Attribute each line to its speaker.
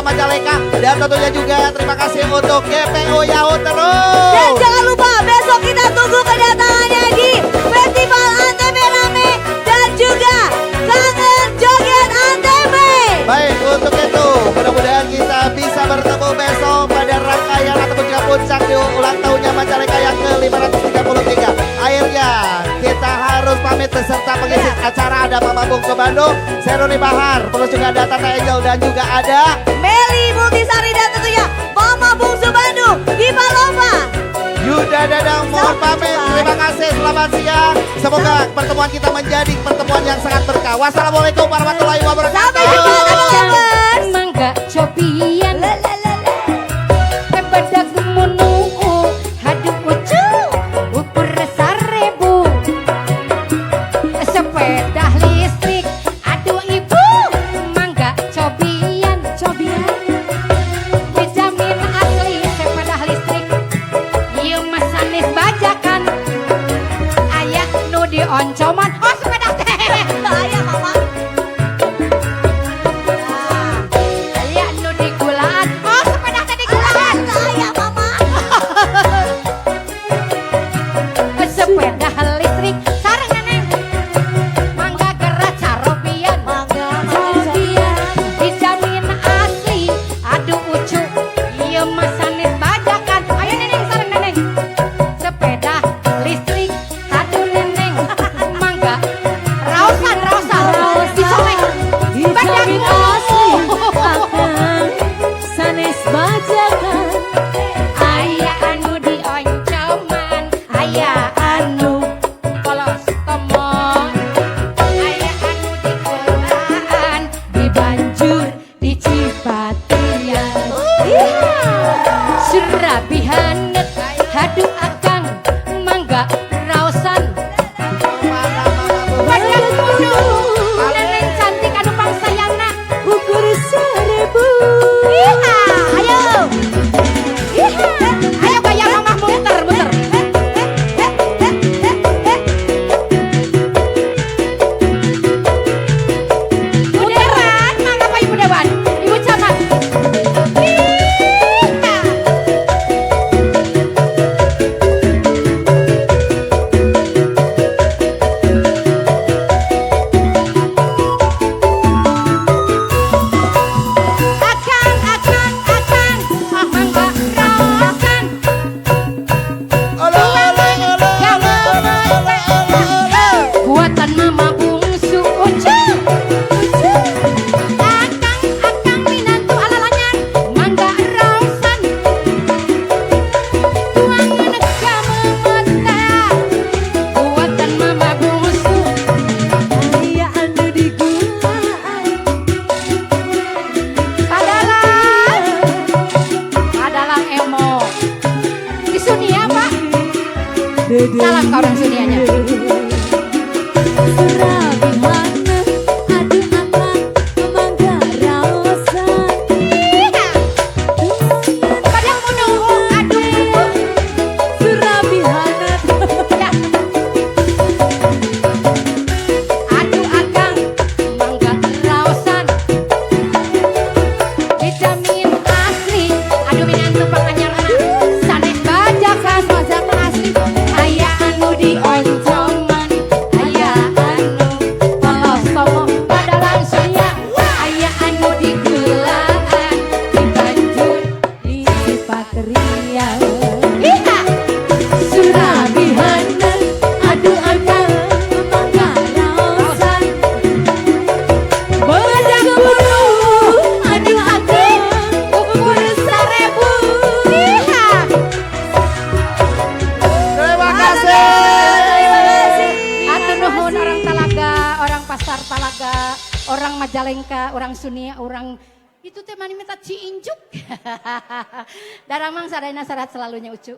Speaker 1: warga Majalengka. Dan tentunya juga terima kasih untuk GPU Yahoo terus.
Speaker 2: Dan jangan lupa besok kita tunggu kedatangannya di Festival Antv Rame dan juga Kangen Joget Antv.
Speaker 1: Baik, untuk itu mudah-mudahan kita bisa bertemu besok pada rangkaian ataupun juga puncak di ulang tahunnya Majalengka yang ke-533. Akhirnya kita harus pamit beserta pengisi acara, ada Mama Bungsu Bandung, Seruni Bahar, terus juga ada Tata Angel dan juga ada
Speaker 2: Meli Multisari dan tentunya Mama Bungsu Bandung di Paloma.
Speaker 1: Yuda Dadang mohon pamit. Terima kasih, selamat siang. Semoga pertemuan kita menjadi pertemuan yang sangat berkah. Wassalamualaikum warahmatullahi wabarakatuh.
Speaker 2: Sampai jumpa, lovers.
Speaker 3: Mangga cobian.
Speaker 2: La la la la.
Speaker 3: Badag munu, haduh ucu, ukur 1000. Sepeda listrik, aduh ibu, mangga cobian, cobian. Dijamin asli sepeda listrik. Ieu mah sanes bajakan. Aya nu dioncoman. Oh, sepeda teh.
Speaker 2: Ayah mama. Nah.
Speaker 3: Aya nu digulaan. Oh, sepeda teh digulaan.
Speaker 2: Ayah mama.
Speaker 3: Sepeda listrik sareng neneng, mangga gerak carobian.
Speaker 2: Mangga.
Speaker 3: Cobian, dijamin asli, aduh ucu, ieu mah sanes bajakan. Ayo neneng sareng neneng. Sepeda listrik, aduh neneng, mangga raosan, raosan, dicolek.
Speaker 4: Dijamin asli akang sanes bajakan.
Speaker 3: Aya anu dioncoman, aya anu polos tomo, aya anu digulaan, dibanjur di Cipatian. Surabihanet, haduh akang, mangga raosan. Badak munu, neneng cantik anu pangsayangna.
Speaker 4: Ukur 1000.
Speaker 3: Iha, ayo. Iha, ayo gaya mamah muter muter. Bu Dewan, mangga Pak Ibu Dewan, Ibu Camat. Iha. Akang, akang, akang, ah mangga raosan.
Speaker 1: Olo, olo, olo, olo, olo, olo, olo.
Speaker 3: Buatan mama bungsu ucu, ucu. Akang, akang minantu alalanyan, mangga raosan. Tuangan gamemeta, buatan mama bungsu.
Speaker 4: Aya anu digulaan.
Speaker 3: Padalang, padalang emo. Di Sunia Pak, salam ke orang Sunianya.
Speaker 4: Surabihana, aduh akang, mangga raosan.
Speaker 3: Padang munu, aduh ibu.
Speaker 4: Surabihana.
Speaker 3: Ya. Aduh akang, mangga raosan. Dijamin asli, aduh minantu panganyarna. Sanes bajakan, bajakan asli. Aya anu dioncoman, aya anu polos tomo padalang Sunia. Aya anu digulaan, dibanjur
Speaker 4: Di Cipatria.
Speaker 3: Iha.
Speaker 4: Surabihana, aduh akang, mangga raosan. Badak bulu, aduh akang, ukur 1000.
Speaker 3: Iha.
Speaker 1: Terima kasih.
Speaker 2: Terima kasih.
Speaker 3: Atur nuhun orang Talaga, orang Pasar Talaga, orang Majalengka, orang Sunia, orang itu teh mani minta Ciinjuk. Daramang sadayana sarat selalunya ucu.